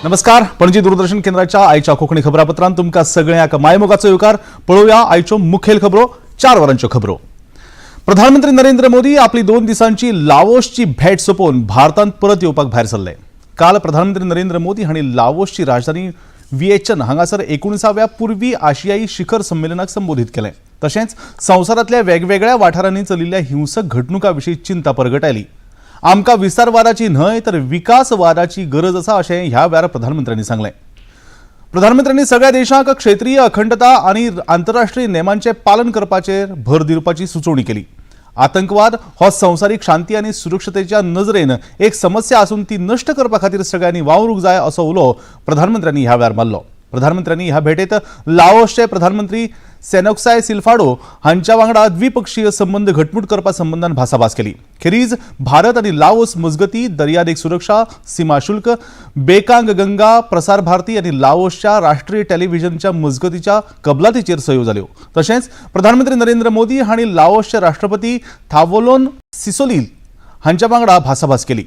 नमस्कार, पणजी दूरदर्शन केंद्राच्या आयच्या कोंकणी खबरापत्रांत तुमकां सगळ्यांक मायमोगाचो येवकार. पळोवया आयच्यो मुखेल खबरो. 4 वरांच्यो खबरो. प्रधानमंत्री नरेंद्र मोदी आपली 2 दिसांची लाओसची भेट सोंपोवन भारतांत परत येवपाक भायर सरले. काल प्रधानमंत्री नरेंद्र मोदी हांणी लाओसची राजधानी विएचन हांगासर 19व्या पूर्वी आशियाई शिखर संमेलनाक संबोधीत केलें. तशेंच संवसारांतल्या वेगवेगळ्या वाठारांनी चलिल्ल्या हिंसक घडणुकां विशीं चिंता परगटायली. आमकां विस्तारवादाची न्हय तर विकासवादाची गरज आसा अशें ह्या वेळार प्रधानमंत्र्यांनी सांगलें. प्रधानमंत्र्यांनी सगळ्या देशांक क्षेत्रीय अखंडता आनी आंतरराष्ट्रीय नेमांचें पालन करपाचेर भर दिवपाची सुचोवणी केली. आतंकवाद हो संवसारीक शांती आनी सुरक्षतेच्या नजरेन एक समस्या आसून ती नश्ट करपा खातीर सगळ्यांनी वावरूंक जाय असो उलो प्रधानमंत्र्यांनी ह्या वेळार मारलो. प्रधानमंत्र्यांनी ह्या भेटेत लाओसचे प्रधानमंत्री सेनोक्साय सिल्फाडो हांच्या वांगडा द्विपक्षीय संबंद घटमूट करपा संबंदान भासाभास केली. खेरीज भारत आनी लाओस मजगती दर्यादेग सुरक्षा, सीमा शुल्क, बेकांग गंगा, प्रसार भारती आनी लाओसच्या राष्ट्रीय टेलिव्हिजनच्या मजगतीच्या कबलातीचेर सयो जाल्यो. तशेंच प्रधानमंत्री नरेंद्र मोदी हांणी लाओसचे राष्ट्रपती थावोलोन सिसोलील हांच्या वांगडा भासाभास केली.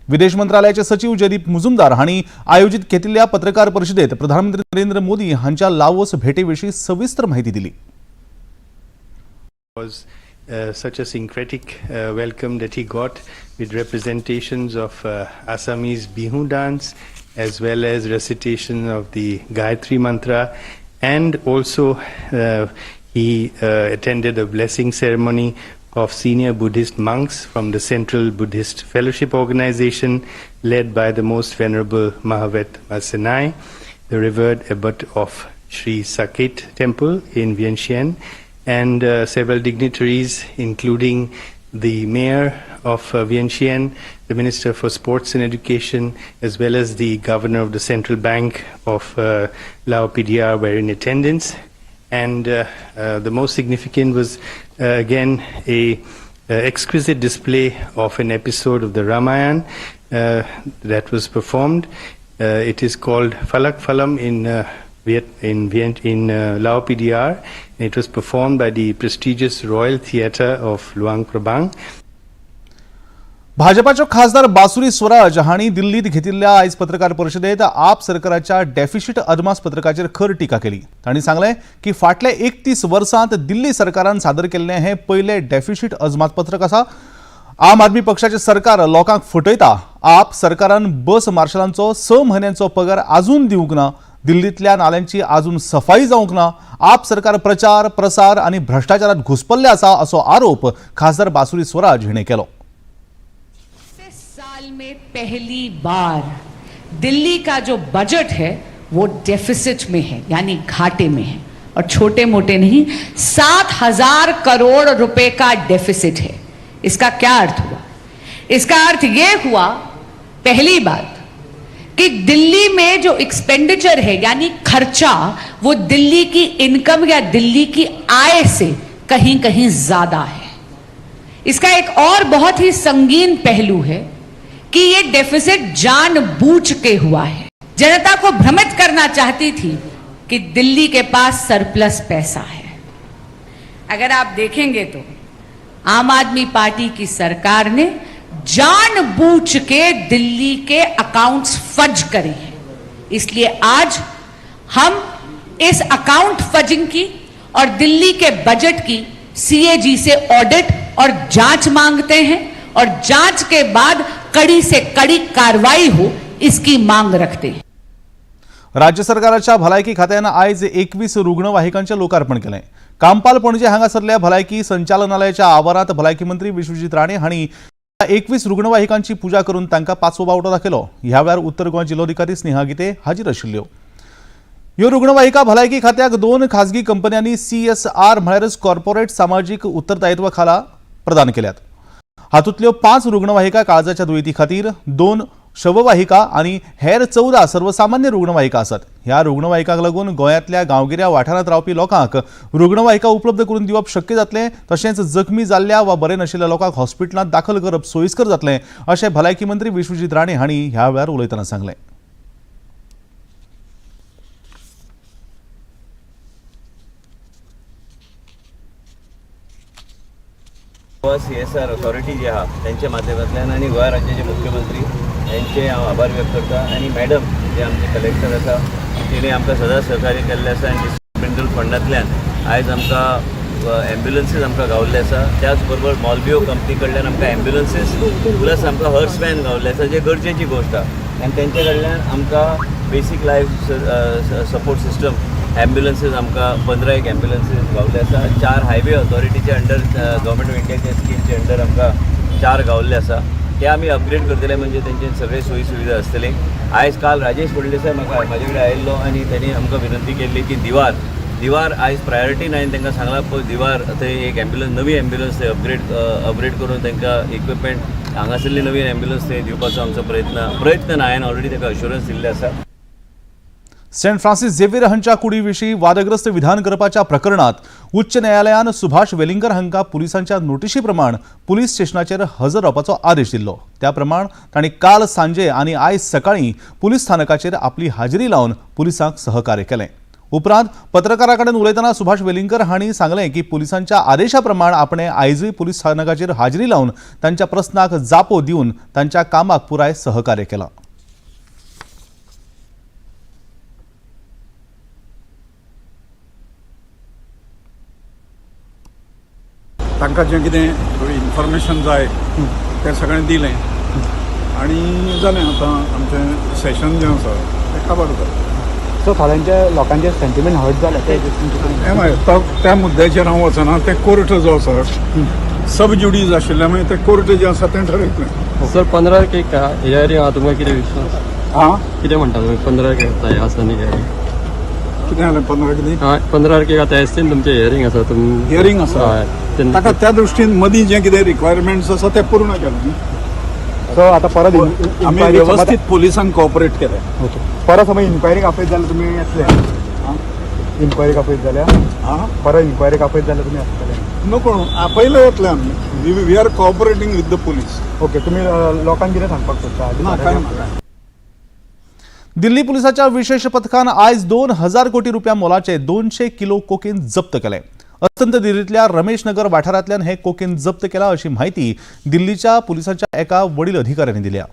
विदेश मंत्रालयाचे सचिव जयदीप मुजुमदार हांणी आयोजित केल्ल्या पत्रकार परिशदेत प्रधानमंत्री नरेंद्र मोदी हांच्या लाओस भेटेविशीं सविस्तर माहिती दिली. Was such a syncretic welcome that he got with representations of Assamese Bihu dance as well as recitation of the Gayatri Mantra, and also he attended a blessing ceremony of senior Buddhist monks from the Central Buddhist Fellowship Organization led by the Most Venerable Mahavet Masenai, the revered abbot of Sri Saket Temple in Vientiane, and several dignitaries, including the mayor of Vientiane, the Minister for Sports and Education, as well as the governor of the Central Bank of Lao PDR were in attendance. And the most significant was again a exquisite display of an episode of the Ramayana that was performed. It is called Falak Phalam in Viet, in, Vient, in Lao PDR. And it was performed by the prestigious Royal Theatre of Luang Prabang. भाजपाच्यो खासदार बासुरी स्वराज हांणी दिल्लीत घेतिल्ल्या आयज पत्रकार परिशदेत आप सरकाराच्या डेफिशीट अदमास पत्रकाचेर खर टिका केली. तांणी सांगलें की फाटल्या 31 वर्सांत दिल्ली सरकारान सादर केल्लें हें पयलें डेफिशीट अदमास पत्रक आसा. आम आदमी पक्षाचें सरकार लोकांक फटयता. आप सरकारान बस मार्शलांचो 6 म्हयन्यांचो पगार आजून दिवंक ना. दिल्लींतल्या नाल्यांची आजून सफाई जावंक ना. आप सरकार प्रचार प्रसार आनी भ्रश्टाचारात घुसपल्लें आसा असो आरोप खासदार बासुरी स्वराज हिणें केलो. साल में पहली बार दिल्ली का जो बजट है वो डेफिसिट में है, यानी घाटे में है, और छोटे मोटे नहीं, 7,000 करोड़ रुपए का डेफिसिट है. इसका क्या अर्थ हुआ? इसका अर्थ यह हुआ, पहली बात, कि दिल्ली में जो एक्सपेंडिचर है, यानी खर्चा, वो दिल्ली की इनकम या दिल्ली की आय से कहीं कहीं ज्यादा है. इसका एक और बहुत ही संगीन पहलू है कि ये डेफिसिट जानबूझ के हुआ है. जनता को भ्रमित करना चाहती थी कि दिल्ली के पास सरप्लस पैसा है. अगर आप देखेंगे तो आम आदमी पार्टी की सरकार ने जानबूझ के दिल्ली के अकाउंट्स फज करे हैं. इसलिए आज हम इस अकाउंट फजिंग की और दिल्ली के बजट की सीएजी से ऑडिट और जांच मांगते हैं और जांच के बाद कड़ी से कड़ी कार्रवाई हो, इसकी मांग रखते हैं. राज्य सरकाराच्या भलायकी खात्यान आयज 21 रुग्णवाहिकांचें लोकार्पण केलें. कांपाल पणजे हांगासरल्या भलायकी संचालनालयाच्या आवारांत भलायकी मंत्री विश्वजीत राणे हांणी 21 रुग्णवाहिकांची पुजा करून तांकां पाचवो बावटो दाखयलो. ह्या वेळार उत्तर गोंय जिल्लोधिकारी स्नेहा गीते हाजीर आशिल्ल्यो. ह्यो रुग्णवाहिका भलायकी खात्याक 2 खाजगी कंपन्यांनी सीएसआर म्हळ्यारच कॉर्पोरेट सामाजीक उत्तरदायित्वा खाला प्रदान केल्यात. हातूंतल्यो 5 रुग्णवाहिका काळजाच्या दुयेंती खातीर, 2 शववाहिका आनी हेर 14 सर्वसामान्य रुग्णवाहिका आसात. ह्या रुग्णवाहिकांक लागून गोंयांतल्या गांवगिऱ्या वाठारांत रावपी लोकांक रुग्णवाहिका उपलब्ध करून दिवप शक्य जातलें. तशेंच जखमी जाल्ल्या वा बरें नाशिल्ल्या लोकांक हॉस्पिटलांत दाखल करप सोयीस्कर जातलें अशें भलायकी मंत्री विश्वजीत राणे हांणी ह्या वेळार उलयतना सांगलें. गोवा सीएसआर ऑथॉरिटी जी आहा तेंच्या माध्यमांतल्यान आनी गोवा राज्याचे मुख्यमंत्री हेंचे हांव आभार व्यक्त करता. आनी मॅडम जे आमचे कलेक्टर आसा तिणें आमकां सदांच सहकार्य केल्लें आसा आनी डिस्ट्रिक्ट फंडांतल्यान आयज आमकां एम्ब्युलन्सीस आमकां गावल्ले आसा. त्याच बरोबर मॉलबियो कंपनी कडल्यान आमकां एम्ब्युलन्सीस प्लस आमकां हर्स वॅन गावल्ले आसा, जे गरजेची गोश्ट आसा. आनी तेंचे कडल्यान आमकां basic life support system ambulances आमकां 15 एक एम्ब्युलन्सीस गावल्ले आसा. 4 हायवे ऑथॉरिटीचे अंडर गव्हर्मेंट ऑफ इंडियाच्या स्किमचे अंडर आमकां 4 गावल्ले आसा. ते आमी अपग्रेड करतले, म्हणजे तेंचे सगळे सोयी सुविधा आसतली. आयज काल राजेश फडणवीस म्हाका म्हाजे कडेन आयिल्लो आनी तेणी आमकां विनंती केल्ली की दिवार दिवार आयज प्रायोरिटी ना. हांवें तांकां सांगलां पळय दिवार थंय एक एम्ब्युलन्स, नवी एम्ब्युलन्स थंय अपग्रेड अपग्रेड करून तांकां इक्विपमेंट हांगासरली नवीन एम्ब्युलन्स थंय दिवपाचो आमचो प्रयत्न प्रयत्न ना, हांवें ऑलरेडी ताका अश्युरन्स दिल्लें आसा. सेंट फ्रांसिस झेवियर हांच्या कुडी विशीं वादग्रस्त विधान करपाच्या प्रकरणात उच्च न्यायालयान सुभाष वेलिंगकर हांकां पुलिसांच्या नोटिशी प्रमाण पुलीस स्टेशनाचेर हजर रावपाचो आदेश दिल्लो. त्या प्रमाण तांणी काल सांजे आनी आयज सकाळीं पुलीस स्थानकाचेर आपली हाजेरी लावन पुलिसांक सहकार्य केलें. उपरांत पत्रकारां कडेन उलयतना सुभाष वेलिंगकर हांणी सांगलें की पुलिसांच्या आदेशा प्रमाण आपणें आयजूय पुलीस स्थानकाचेर हाजेरी लावन तांच्या प्रस्नाक जापो दिवन तांच्या कामाक पुराय सहकार्य केलां. तांकां जें कितें इन्फॉर्मेशन जाय तें सगळें दिलें आनी जालें. आतां आमचें सेशन जें आसा तें काबार जालें. सो थोड्यांच्या लोकांचे सेंटिमेंट हर्ट जाले ते हें मागीर तो त्या मुद्द्याचेर हांव वचना. तें कोर्ट जो आसा सब ज्युडीज आशिल्लें, मागीर तें कोर्ट जें आसा तें ठरयतलें. सर, 15 एक हियरिंग आहा, तुमकां कितें विश्वास? आं, कितें म्हणटा तुमी, 15 एक आतां आसा न्ही हियरिंग? कितें जालें 15 कितें? हय, 15 एक आतां एसटीन तुमचें हियरिंग आसा तुम हियरिंग आसा. हय, तेन्ना ताका त्या दृश्टीन मदीं जें कितें रिक्वायरमेंट्स आसा तें पूर्ण केलें न्ही. सो आतां परत आमी इन्क्वायरी वेवस्थीत पुलिसांक कॉपरेट केलें. ओके, परत समज इन्क्वायरीक आपयत जाल्यार तुमी येतले? इन्क्वायरीक आपयत जाल्यार? आं, परत इन्क्वायरीक आपयत जाल्यार तुमी आसतले? नको, आपयले वतले आमी. We are cooperating with the police. Okay, तुमी लोकांक कितें सांगपाक सोदता? ना, कांय ना. दिल्ली पुलिसाच्या विशेष पथकान आयज 2000 कोटी रुपया मोलाचे 200 किलो कोकेन जप्त केलें. अस्तंत दिल्लींतल्या रमेश नगर वाठारांतल्यान हे कोकेन जप्त केला अशी म्हायती दिल्लीच्या पुलिसांच्या एका वडील अधिकाऱ्यांनी दिल्या.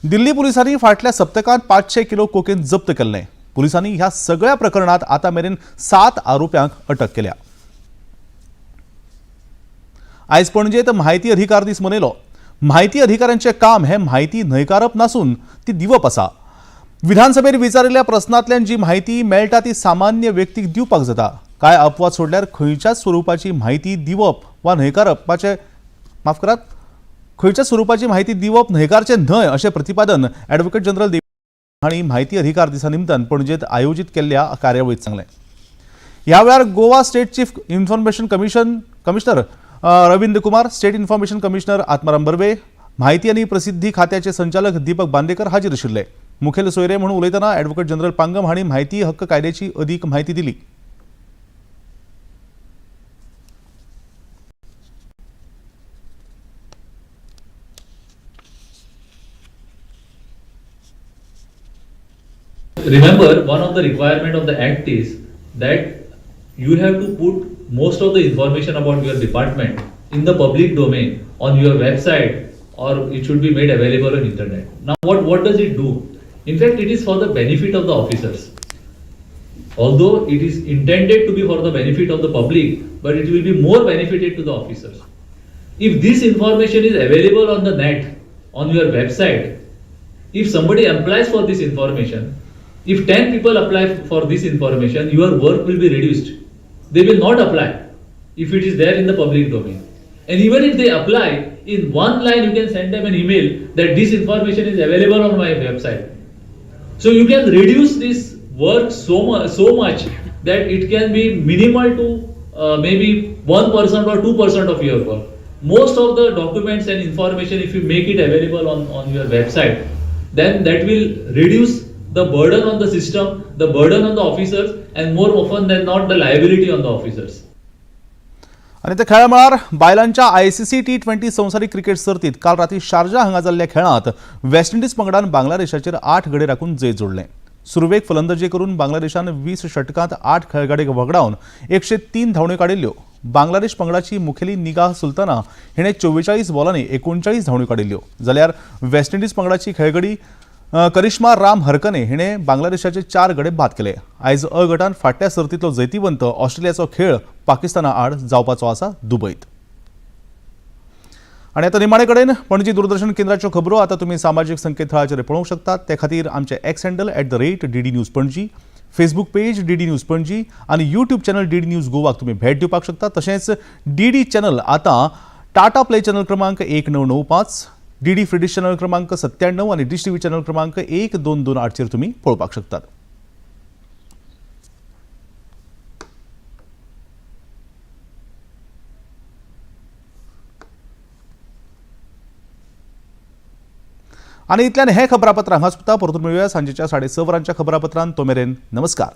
दिल्ली पुलिसांनी फाटल्या सप्तकांत 500 किलो कोकेन जप्त केल्लें. पुलिसांनी ह्या सगळ्या प्रकरणात आतां मेरेन 7 आरोप्यांक अटक केल्या. आयज पणजेत म्हायती अधिकार दीस मनयलो. म्हायती अधिकाऱ्यांचें काम हें म्हायती न्हयकारप नासून ती दिवप आसा. विधानसभेर विचारिल्ल्या प्रस्नांतल्यान जी म्हायती मेळटा ती सामान्य व्यक्तीक दिवपाक जाता. कांय अपवाद सोडल्यार खंयच्याच स्वरुपाची म्हायती दिवप वा न्हयकारपाचें, माफ करात, खंयच्याच स्वरुपाची म्हायती दिवप न्हयकारचें न्हय अशें प्रतिपादन ॲडव्होकेट जनरल देवी हांणी म्हायती अधिकार दिसा निमतान पणजेत आयोजीत केल्ल्या कार्यावळीत सांगलें. ह्या वेळार Goa state chief information commissioner Ravindra Kumar, state information commissioner Atmaram Barve, म्हायती आनी प्रसिद्धी खात्याचे संचालक दीपक बांदेकर हाजीर आशिल्ले. मुखेल सोयरे म्हणून उलयतना ॲडव्होकेट जनरल पांगम हांणी म्हायती हक्क कायद्याची अदीक म्हायती दिली. Remember, one of the requirement of the act is that you have to put most of the information about your department in the public domain on your website, or it should be made available on internet. Now, what does it do? In fact, it is for the benefit of the officers. Although it is intended to be for the benefit of the public, but it will be more benefited to the officers. If this information is available on the net, on your website, if somebody applies for this information, if 10 people apply for this information, your work will be reduced. They will not apply if it is there in the public domain. And even if they apply, in one line you can send them an email that this information is available on my website. So you can reduce this work so much that it can be minimal to maybe 1% or 2% of your work. Most of the documents and information, if you make it available on your website, then that will reduce the burden on the system, the burden on the officers, and more often than not, the liability on the officers. आनी ते खेळा मळार बायलांच्या ICC T20 संवसारीक cricket सर्तीत काल राती Sharjah हांगा जाल्ल्या खेळांत वेस्ट इंडिज पंगडान बांगलादेशाचेर 8 गडे राखून जैत जोडलें. सुरवेक फलंदाजी करून बांगलादेशान 20 षटकांत 8 खेळगडे वगडावन 103 धांवड्यो काडिल्ल्यो. बांगलादेश पंगडाची मुखेली निगाह सुलताना हिणें 44 बॉलांनी 39 धांवड्यो काडिल्ल्यो, जाल्यार वेस्ट इंडिज पंगडाची खेळगडी करिश्मा राम हरकने हिणें बांगलादेशाचे 4 गडे बाद केले. आयज अ गटान फाटल्या सर्तींतलो जैतिवंत ऑस्ट्रेलियाचो खेळ पाकिस्ताना आड जावपाचो आसा दुबयत. आनी आतां निमाणे कडेन पणजी दूरदर्शन केंद्राच्यो खबरो आतां तुमी सामाजीक संकेतथळाचेर पळोवंक शकतात. ते खातीर आमचे X handle @DD News Panaji, Facebook page DD News Panaji आनी यूट्यूब चॅनल डीडी न्यूज गोवाक तुमी भेट दिवपाक शकता. तशेंच डीडी चॅनल आतां टाटा प्ले चॅनल क्रमांक 1995, डीडी फ्री चॅनल क्रमांक 97 आनी डिश टीव्ही चॅनल क्रमांक 1228चेर तुमी पळोवपाक शकतात. आनी इतल्यान हें खबरापत्र हांगा सोंपता. परतून मेळुया सांजेच्या 6:30 वरांच्या खबरापत्रांत. तो मेरेन नमस्कार.